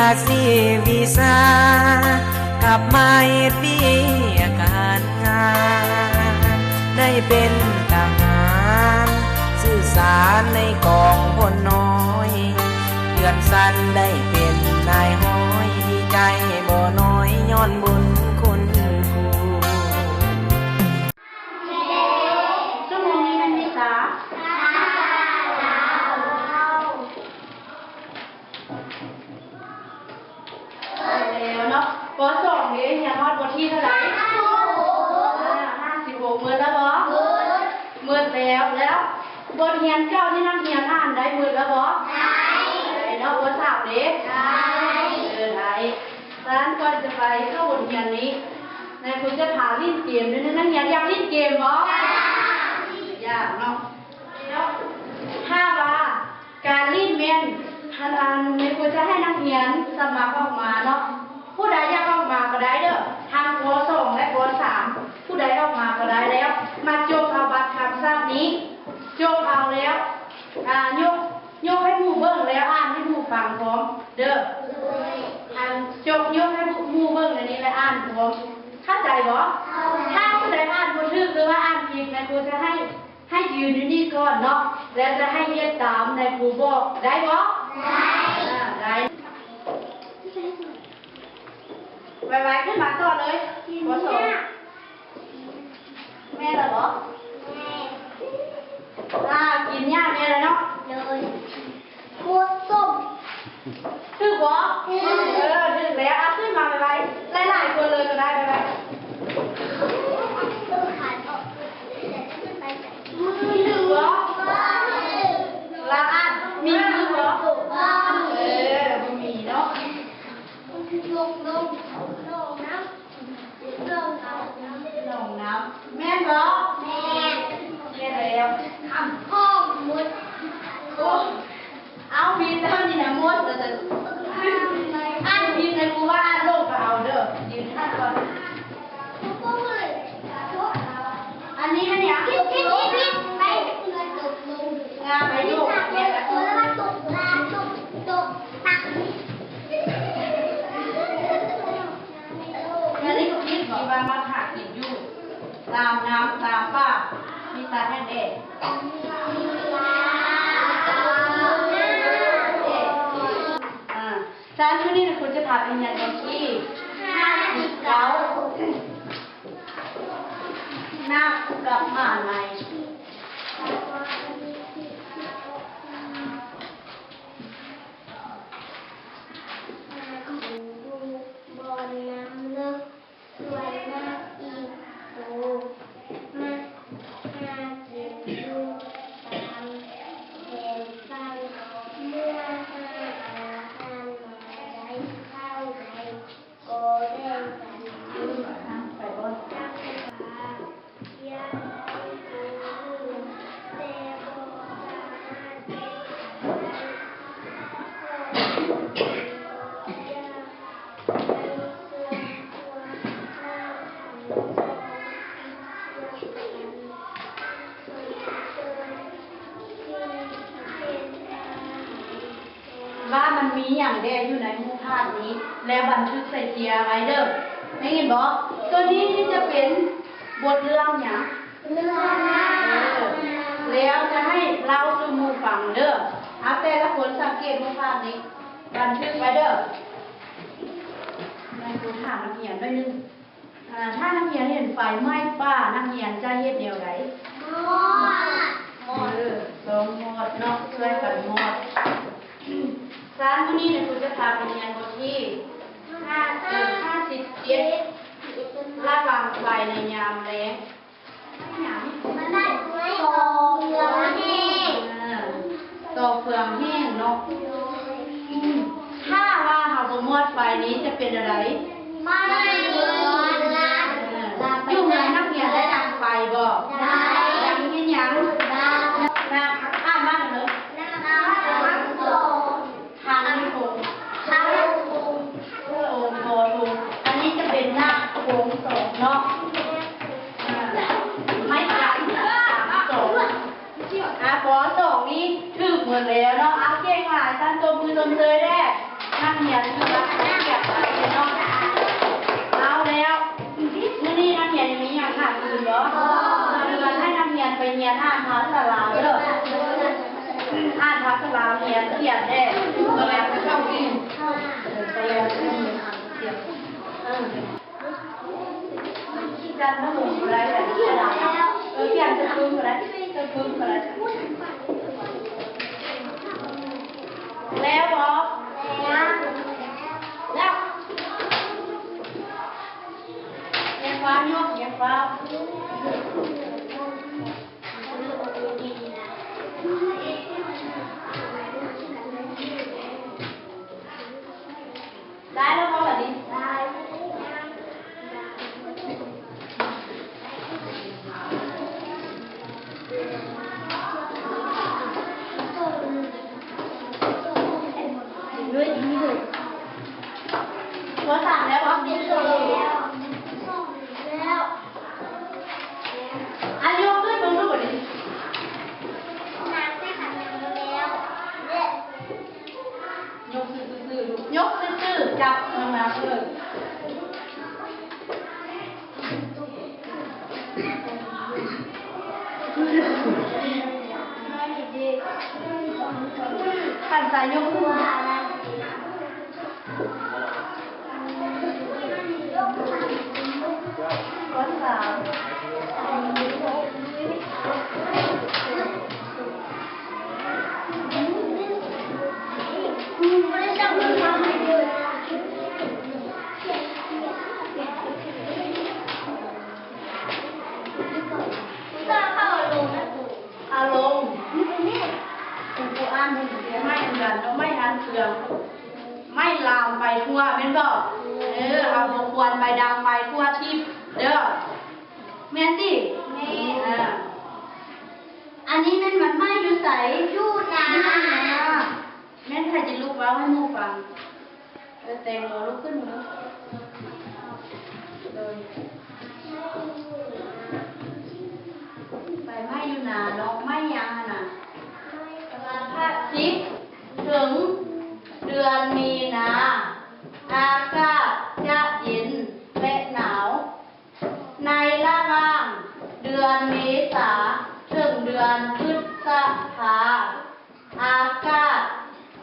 ອາຊີບວິຊາ ກັບມາເຮັດວຽກການງານ ໄດ້ເປັນທະຫານ ສື່ສານໃນກອງພົນນ້ອຍ ເລື່ອນຊັ້ນໄດ້ເປັນນາຍຮ້ອຍ ດີໃຈບໍ່ນ້ອຍຍ້ອນບຸນຄຸນຄູ. ຊົ່ວໂມງນີ້ແມ່ນວິຊາ ແລ້ວເນາະ ປໍສອງເດ້ ຮຽນຮອດບົດທີເທົ່າໃດ? ຫ້າສິບຫົກ ໝົດແລ້ວບໍ່? ໝົດແລ້ວ ແລ້ວບົດຮຽນເກົ່ານີ້ນັກຮຽນອ່ານໄດ້ໝົດແລ້ວບໍ່? ໄດ້ ໄດ້ເນາະ ປໍສາມເດ້? ໄດ້ ເອີ ໄດ້. ສະນັ້ນກ່ອນຈະໄປເຂົ້າບົດຮຽນນີ້ ນາຍຄູຈະພາຫຼິ້ນເກມໜ້ອຍໜຶ່ງ ນັກຮຽນຢາກຫຼິ້ນເກມບໍ່? ຢາກເນາະ ແລ້ວຖ້າວ່າ ການຫຼິ້ນແມ່ນ ອັນ ອັນ ແມ່ຄູຈະໃຫ້ນັກຮຽນສະໝັກອອກມາເນາະ ຜູ້ໃດຢາກອອກມາກໍໄດ້ເດີ ທັງ ປໍສອງ ແລະ ປໍສາມ ຜູ້ໃດອອກມາກໍໄດ້ ແລ້ວມາຈົກເອົາບັດຄຳສັບນີ້ ຈົກເອົາແລ້ວ ອາ ຍົກ ຍົກໃຫ້ໝູ່ເບິ່ງ ແລ້ວອ່ານໃຫ້ໝູ່ຟັງພ້ອມເດີ ອັນ ຈົກຍົກໃຫ້ໝູ່ເບິ່ງອັນນີ້ ແລະ ອ່ານພ້ອມ ເຂົ້າໃຈບໍ່? ຖ້າຜູ້ໃດອ່ານບໍ່ຖືກ ຫຼືວ່າອ່ານຜິດ ແມ່ຄູຈະໃຫ້ ໃຫ້ຢືນຢູ່ນີ້ກ່ອນເນາະ ແລ້ວຈະໃຫ້ເຮັດຕາມນາຍຄູບອກ ໄດ້ບໍ່? ໄດ້ ອາ ໄດ້ ໄວໆ ຂຶ້ນມາຕໍ່ເລີຍ ປໍສອງ ແມ່ນແລ້ວບໍ່? ອາ ກິນຫຍ້າແມ່ນແລ້ວເນາະ ໂດຍ. ໝົດສົ້ມ ຖືກບໍ່? ຖືກ ເອີ ຖືກແລ້ວ ເອົາຂຶ້ນມາໄວໆ ຫຼາຍໆຄົນເລີຍກໍໄດ້ ໄວໆ ຖືກບໍ່? ລາວອ່ານມີມືບໍ່? ເອີ ບໍ່ມີເນາະ ລົງ ລົງ ລົງນຳ ໜອງນ້ຳ ແມ່ນບໍ່? ແມ່ນ ແມ່ນແລ້ວ ຄຳພ້ອມໝົດ ໂອ້ ເອົາ ຜິດແລ້ວນີ້ນະ ໝົດວ່າຊັ້ນ ອ່ານຜິດນະ ຄູວ່າອ່ານລົງກໍເອົາເດີ ຢືນຢູ່ຫັ້ນກ່ອນ ອັນນີ້ແມ່ນຫຍັງ? ງາມໄປລູກ ແມ່ນລະ ຕົກ ຕົກ ຕົກ ຕັກ ອັນນີ້ກໍຜິດ ທີ່ວ່າມັນຫາກິນຢູ່ຕາມນ້ຳຕາມປ່າ ມີສັດຫຍັງແດ່? ອາ ສະນັ້ນມື້ນີ້ນະຄູຈະພາໄປຮຽນບົດທີຫ້າສິບເກົ້າ ນາກກັບໝາໄນ. ໜ້າຢູ່ບ່ອນນ້ຳເລິກ ສ່ວນນາກອີກໂຕ ມາຫາກິນຢູ່ຕາມແຄມຝັ່ງ. ເມື່ອຫາອາຫານມາໄດ້ ເຂົ້າໄດ້ ກໍແບ່ງກັນກິນ. ໄປບ່ອນ ວ່າມັນມີຫຍັງແດ່ຢູ່ໃນຮູບພາບນີ້ ແລ້ວບັນທຶກໃສ່ເຈ້ຍໄວ້ເດີ ໄດ້ຍິນບໍ່? ໂຕນີ້ຈະເປັນບົດເລື່ອງຫຍັງ? ເລື່ອງ ເອີ ແລ້ວຈະໃຫ້ເລົ່າສູ່ໝູ່ຟັງເດີ. ເອົາ ແຕ່ລະຄົນສັງເກດຮູບພາບນີ້ ບັນທຶກໄວ້ເດີ. ແມ່ຄູຖາມນັກຮຽນໜ້ອຍໜຶ່ງ. ອາ ຖ້ານັກຮຽນເຫັນໄຟໄໝ້ປ່າ ນັກຮຽນຈະເຮັດແນວໃດ? ມອດ ເອີ ລອງມອດເນາະ ຊ່ວຍກັນມອດ. ສະນັ້ນມື້ນີ້ນະຄູຈະພາໄປຮຽນບົດທີຫ້າ ເອີ ຫ້າສິບເຈັດ ລະວັງໄຟໃນຍາມແລງ. ເອີ ຕໍ່ເຟືອງແຫ້ງເນາະ. ຖ້າວ່າເຮົາບໍ່ມອດໄຟນີ້ຈະເປັນແນວໃດ? ໄໝ້ໝົດ. ເອີ ຢູ່ເຮືອນນັກຮຽນໄດ້ດັງໄຟບໍ່? ໄດ້. ດັງເຮັດຫຍັງ? ດັງ ອ່ານວ່າຫຍັງເລີຍ? ທັງ ທັງ ໂອ ໂທ ອັນນີ້ຈະເປັນນາກໂຄງສອງເນາະ. ອາ ໄມ້ກັນສາມ ສອງ ອາ ປໍສອງນີ້ຖືກໝົດແລ້ວເນາະ. ອາ ເກັ່ງຫຼາຍ ສັນ ຕົບມືຊົມເຊີຍແດ່. ນັກຮຽນຖືກວ່າ ຂຽນແດ່ ບໍ່ແມ່ນເຂົ້າກິນ ບໍ່ແມ່ນເຂົ້າກິນ ເອີ ທີ່ຈັນມາລົງກໍໄດ້ ກະດາດ ເອີ ຂຽນຈະປຶ້ງກໍໄດ້ ຈະປຶ້ງກໍໄດ້ ແລ້ວບໍ່? ແລ້ວ ແລ້ວ ຢ່າຟ້າວຍົກ ຢ່າຟ້າວ. ໄດ້ແລ້ວບໍ່ບັດນີ້? ໄດ້. ຂໍ້ສາມແລ້ວບໍ່? ແລ້ວ. ອ່ະ ຍົກຂຶ້ນເບິ່ງດູບັດນີ້. ຍົກຊື່ໆ ລູກ ຍົກຊື່ໆ ຈັບມັນມາເລີຍ. ຄັນໃສ່ຍົກຂຶ້ນມາ. ອາລົງ ເປັນຜູ້ອ່ານເປັນຜູ້ຮຽນ ໄມ້ອັນກັນເນາະ ໄມ້ອັນເຄືອງ ໄມ້ລາມໄປທົ່ວແມ່ນບໍ່? ເອີ ເຮົາບໍ່ຄວນໄປດັງໄຟທົ່ວທິບເດີ້ ແມ່ນຕິ? ແມ່ນ. ອ່າ ອັນນີ້ແມ່ນມັນໄມ້ຢູ່ໃສ? ຢູ່ນາ. ຢູ່ນາ. ແມ່ນໃຜຈະລຸກເວົ້າໃຫ້ໝູ່ຟັງ? ເອີ ແຕງໂມລຸກຂຶ້ນມາເບິ່ງ. ໂດຍ ໄຟໄໝ້ຢູ່ນາເນາະ ໄໝ້ຫຍັງຫັ້ນນະ? ສິບ ເຖິງເດືອນມີນາ ອາກາດຈະເຢັນ ແລະ ໜາວ. ໃນລະຫວ່າງເດືອນເມສາເຖິງເດືອນພຶດສະພາ ອາກາດ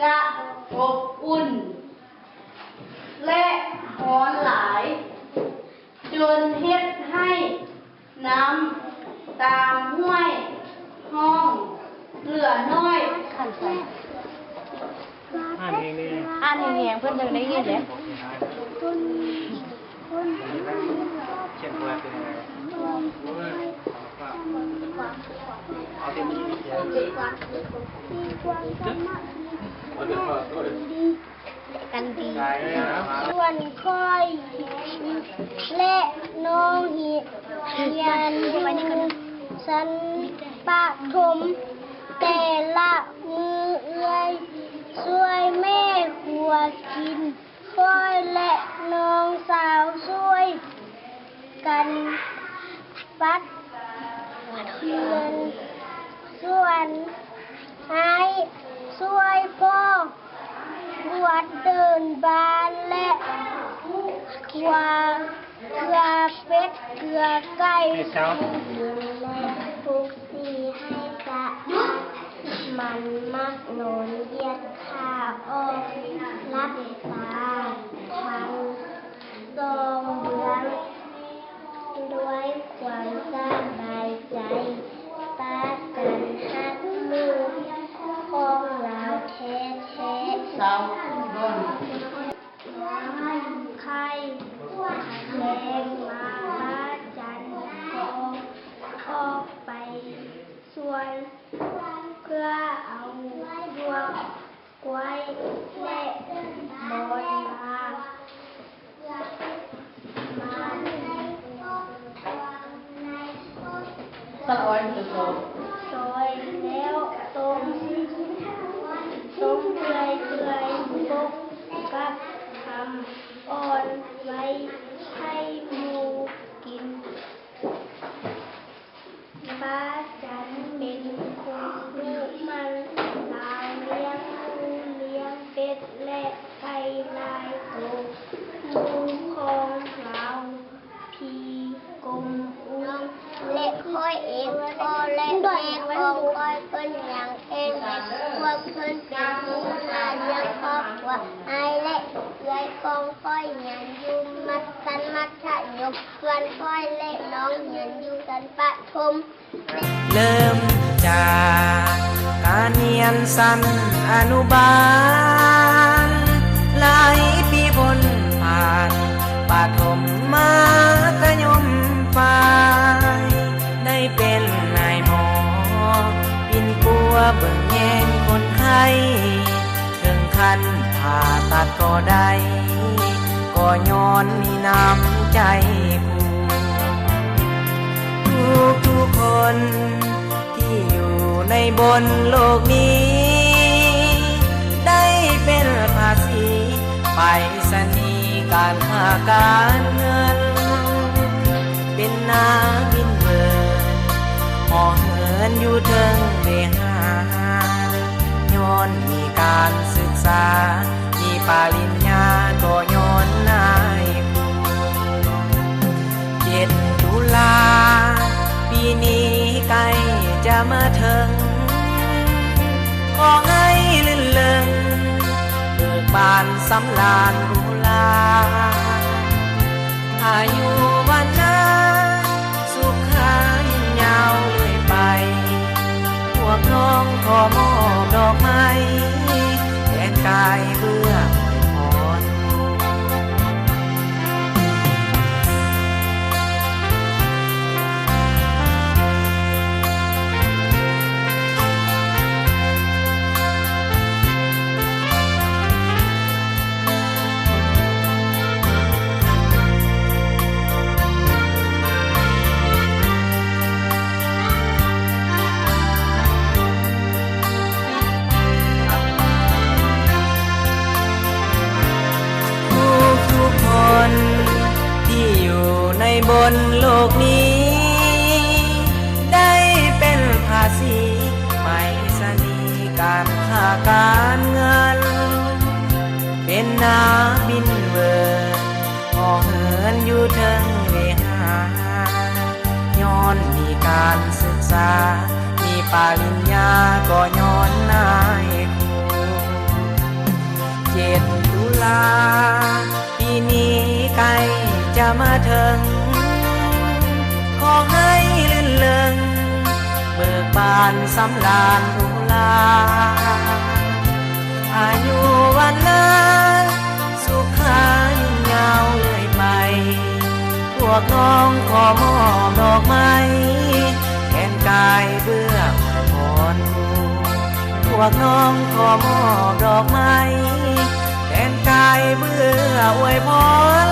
ຈະອົບອຸ່ນ ແລະ ຮ້ອນຫຼາຍ ຈົນເຮັດໃຫ້ນ້ຳຕາມຫ້ວຍຮ່ອງເຫຼືອໜ້ອຍ. ອ່ານແຮງໆ ເພິ່ນຈັ່ງໄດ້ຍິນເດ້. ກັນດີ ສ່ວນຂ້ອຍ ແລະ ນ້ອງ ຮຽນຢູ່ຊັ້ນປະຖົມ. ແຕ່ລະມື້ເອື້ອຍຊ່ວຍແມ່ຄົວກິນ. ຂ້ອຍ ແລະ ນ້ອງສາວຊ່ວຍກັນປັດເຮືອນ ຊ່ວຍອ້າຍ ຊ່ວຍພໍ່ ກວາດເດີ່ນບ້ານ ແລະ ກວາດເກືອເປັດເກືອໄກ່ ແລະ ປຸກສີໃຫ້ກະ ມັນມັກນອນຢຽດຂາອອກຫຼັບຕາທັງສອງເບື້ອງ ດ້ວຍຄວາມສະບາຍໃຈ. ປ້າຈັນຮັກໝູ່ຂອງລາວແທ້ໆ. ເຊົ້າ ໄຂ່ແລງມາ ປ້າຈັນກໍອອກໄປສວນ ເພື່ອເອົາດວກກ້ວຍ ແລະ ບອນມາ ມາ ສະອອຍ ຊອຍ ແລ້ວຕົ້ມ ຕົ້ມເປື່ອຍໆ ປົກກັບຄຳອ່ອນໄວ້ໃຫ້ໝູ່ກິນ. ປ້າຈັນເປັນຄົນດຸໝັ່ນ ລາວລ້ຽງໝູ ລ້ຽງເປັດ ແລະ ໄກ່ຫຼາຍໂຕ. ໝູ່ຂອງລາວ ຜີກົມອຸ ແລະ ຂ້ອຍເອງ ພໍ່ ແລະ ແມ່ຂອງຂ້ອຍ ເພິ່ນຍັງແຂງແຮງ ພວກເພິ່ນເປັນໝູ ຂອງຂ້ອຍຮຽນຢູ່ມັດສັນມັດທະຍົມ ສ່ວນຂ້ອຍແລະນ້ອງຮຽນຢູ່ຊັ້ນປະຖົມ. ເລີ່ມຈາກການຮຽນຊັ້ນອະນຸບານ ຫຼາຍປີພົ້ນຜ່ານ ປະຖົມ ມັດທະຍົມປາຍ ໄດ້ເປັນນາຍໝໍ ປິ່ນປົວເບິ່ງແຍງຄົນໄຂ້ ເຖິງຂັ້ນຜ່າຕັດກໍໄດ້ ກໍຍ້ອນມີນ້ຳໃຈຜູ້ ທຸກໆຄົນທີ່ຢູ່ໃນບົນໂລກນີ້ ໄດ້ເປັນພາສີ ໄປສະນີ ການຄ້າການເງິນ ເປັນນັກບິນເວີນ ຫໍເຫີນຢູ່ເທິງເວຫາ ຍ້ອນມີການສຶກສາ ມີປະລິນຍາກໍຍ້ອນນາຍຄູ. ເຈັດຕຸລາ ປີນີ້ໃກ້ຈະມາເຖິງ ຂໍໃຫ້ລື່ນເລີງ ເບີກບານສຳລານບຸລາ ອາຍຸວັນນາ ສຸຂາຍືນຍາວເລື້ອຍໄປ ພວກນ້ອງຂໍມອບດອກໄມ້ ແທນກາຍເພື່ອອວຍພອນ. ທຸກໆຄົນທີ່ຢູ່ໃນບົນໂລກນີ້ ໄດ້ເປັນພາສີ ໄປສະນີ ການຄ້າການເງິນ ເປັນນັກບິນເວີນ ຫໍເຫີນຢູ່ເທິງເວຫາ ຍ້ອນມີການສຶກສາ ມີປະລິນຍາກໍຍ້ອນນາຍຄູ. ເຈັດຕຸລາ ປີນີ້ໃກ້ຈະມາເຖິງ ຂໍໃຫ້ລື່ນເລີງ ເບີກບານສຳລານບຸລາ ອາຍຸວັນນາ ສຸຂາຍືນຍາວເລື້ອຍໄປ ພວກນ້ອງຂໍມອບດອກໄມ້ ແທນກາຍເບື້ອອວຍພອນຄູ ພວກນ້ອງຂໍມອບດອກໄມ້ ແທນກາຍເບື້ອອວຍພອນ